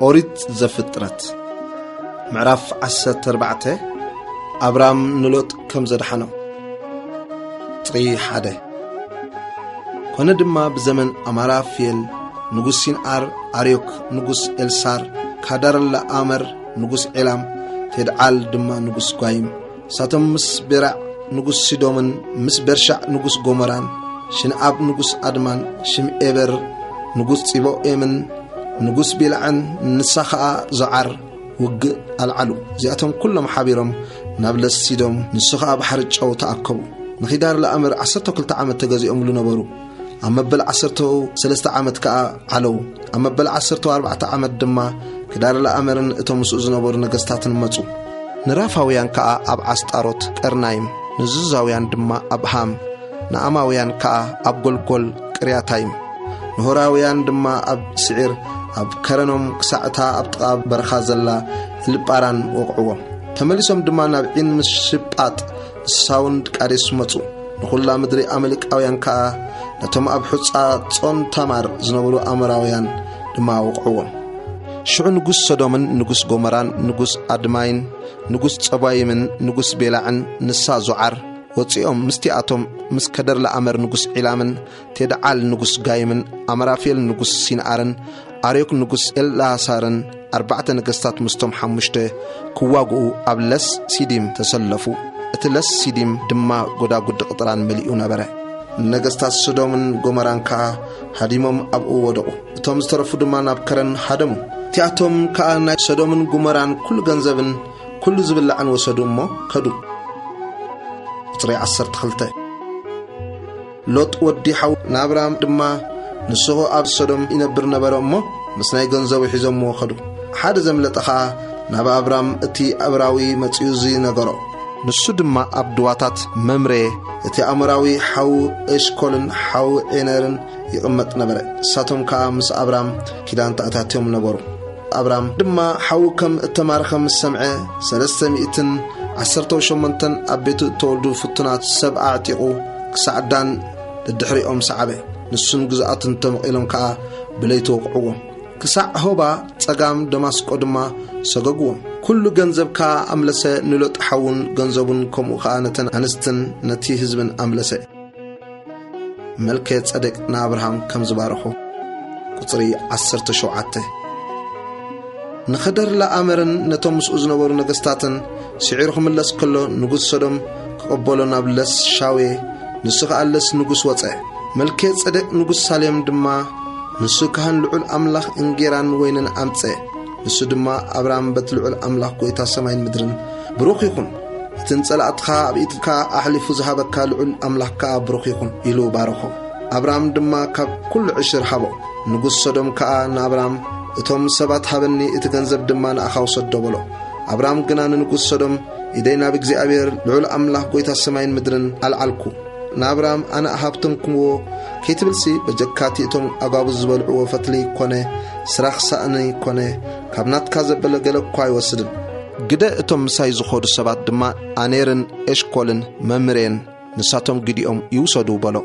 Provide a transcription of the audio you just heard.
ኦሪት ዘፍጥረት ምዕራፍ ዓሰርተ ኣርባዕተ። ኣብራም ንሎጥ ከም ዘድሓኖ። ቁጽሪ ሓደ። ኮነ ድማ ብዘመን ኣማራፍኤል ንጉስ ሲንዓር፣ ኣርዮክ ንጉስ ኤልሳር፣ ካዳርላኣመር ንጉስ ዔላም፣ ቴድዓል ድማ ንጉስ ጓይም፣ ንሳቶም ምስ ቤራዕ ንጉስ ሲዶምን ምስ በርሻዕ ንጉስ ጎሞራን፣ ሽንኣብ ንጉስ ኣድማን፣ ሽምኤበር ንጉስ ጺቦኤምን ንጉስ ቤላዕን፣ ንሳ ኸኣ ዞዓር ውግእ ኣልዓሉ። እዚኣቶም ኩሎም ሓቢሮም ናብ ለስ ሲዶም፣ ንሱ ኸኣ ባሕሪ ጨው ተኣከቡ። ንኺዳር ለኣመር ዓሰርተ ክልተ ዓመት ተገዚኦምሉ ነበሩ። ኣብ መበል ዓሰርተ ሰለስተ ዓመት ከኣ ዓለዉ። ኣብ መበል ዓሰርተ ኣርባዕተ ዓመት ድማ ክዳር ለኣመርን እቶም ምስኡ ዝነበሩ ነገስታትን መጹ። ንራፋውያን ከኣ ኣብ ዓስጣሮት ቀርናይም፣ ንዙዛውያን ድማ ኣብ ሃም፣ ንኣማውያን ከኣ ኣብ ጎልጎል ቅርያታይም፣ ንሆራውያን ድማ ኣብ ስዒር፣ ኣብ ከረኖም ክሳዕ እታ ኣብ ጥቓ በረኻ ዘላ እልጳራን ወቕዕዎም። ተመሊሶም ድማ ናብ ዒን ምስ ሽጳጥ ንሳውን ቃዴስ መጹ። ንኹላ ምድሪ ኣመልቃውያን ከኣ ነቶም ኣብ ሑጻ ጾን ታማር ዝነበሩ ኣሞራውያን ድማ ወቕዕዎም። ሽዑ ንጉስ ሰዶምን ንጉስ ጎመራን ንጉስ ኣድማይን ንጉስ ጸባይምን ንጉስ ቤላዕን ንሳ ዞዓር ወጺኦም ምስቲኣቶም ምስ ከደርላኣመር ንጉስ ዒላምን ቴድዓል ንጉስ ጋይምን ኣመራፌል ንጉስ ሲንኣርን ኣርዮክ ንጉስ ኤልኣሳርን ኣርባዕተ ነገስታት ምስቶም ሓሙሽተ ክዋግኡ ኣብ ለስ ሲዲም ተሰለፉ። እቲ ለስ ሲዲም ድማ ጎዳጉዲ ቅጥራን መሊኡ ነበረ። ነገስታት ሶዶምን ጎመራን ከኣ ሃዲሞም ኣብኡ ወደቑ። እቶም ዝተረፉ ድማ ናብ ከረን ሃደሙ። እቲኣቶም ከኣ ናይ ሶዶምን ጎመራን ኩሉ ገንዘብን ኩሉ ዝብላዕን ወሰዱ እሞ ከዱ። ቁጽሪ ዓሰርተ ክልተ። ሎጥ ወዲ ሓው ናብራም ድማ ንስኹ ኣብ ሶዶም ይነብር ነበረ እሞ ምስ ናይ ገንዘቡ ሒዞምዎ ከዱ። ሓደ ዘምለጠ ኸኣ ናብ ኣብራም እቲ ኣብራዊ መጺኡ እዚ ነገሮ። ንሱ ድማ ኣብ ድዋታት መምሬ እቲ ኣሞራዊ ሓው ኤሽኮልን ሓው ዔነርን ይቕመጥ ነበረ። ንሳቶም ከኣ ምስ ኣብራም ኪዳን ተኣታትዮም ነበሩ። ኣብራም ድማ ሓው ከም እተማርኸ ምስ ሰምዐ፣ ሰለስተ ሚእትን ዓሰርተ ሸሞንተን ኣብ ቤቱ እተወልዱ ፍቱናት ሰብ ኣዕጢቑ ክሳዕ ዳን ደድሕሪኦም ሰዓበ። ንሱን ግዝኣቱን ተመቒሎም ከኣ ብለይቲ ወቕዕዎም። ክሳዕ ሆባ ጸጋም ደማስቆ ድማ ሰገግዎም። ኩሉ ገንዘብ ከኣ ኣምለሰ፣ ንሎጥ ሓውን ገንዘቡን ከምኡ ከኣ ነተን ኣንስትን ነቲ ህዝብን ኣምለሰ። መልከ ጸዴቅ ንኣብርሃም ከም ዝባረኾ። ቁጽሪ ዓሰርተ ሸውዓተ። ንኸደር ላኣመርን ነቶም ምስኡ ዝነበሩ ነገስታትን ስዒሩ ክምለስ ከሎ ንጉስ ሶዶም ክቐበሎ ናብ ለስ ሻዌ፣ ንሱ ኸኣ ለስ ንጉስ ወጸ። መልከ ጸዴቅ ንጉስ ሳሌም ድማ ንሱ ካህን ልዑል ኣምላኽ እንጌራን ወይንን ኣምጸ። ንሱ ድማ ኣብራም በቲ ልዑል ኣምላኽ ጐይታ ሰማይን ምድርን ብሩኽ ይኹን፣ እቲ ንጸላእትኻ ኣብ ኢድካ ኣሕሊፉ ዝሃበካ ልዑል ኣምላኽ ከኣ ብሩኽ ይኹን ኢሉ ባረኾ። ኣብራም ድማ ካብ ኩሉ ዕሽር ሃቦ። ንጉስ ሶዶም ከኣ ንኣብራም እቶም ሰባት ሃበኒ፣ እቲ ገንዘብ ድማ ንኣኻ ውሰዶ በሎ። ኣብራም ግና ንንጉስ ሶዶም ኢደይ ናብ እግዚኣብሔር ልዑል ኣምላኽ ጐይታ ሰማይን ምድርን ኣልዓልኩ። ንኣብራም ኣነ ሃብተምክዎ ከይትብልሲ በጀካቲ እቶም ኣጓብዝ ዝበልዕዎ ፈትሊ ኮነ ስራኽ ሳእኒ ኮነ ካብ ናትካ ዘበለ ገለ እኳ ኣይወስድን። ግደ እቶም ምሳይ ዝኾዱ ሰባት ድማ ኣኔርን ኤሽኮልን መምሬን ንሳቶም ግዲኦም ይውሰዱ በሎ።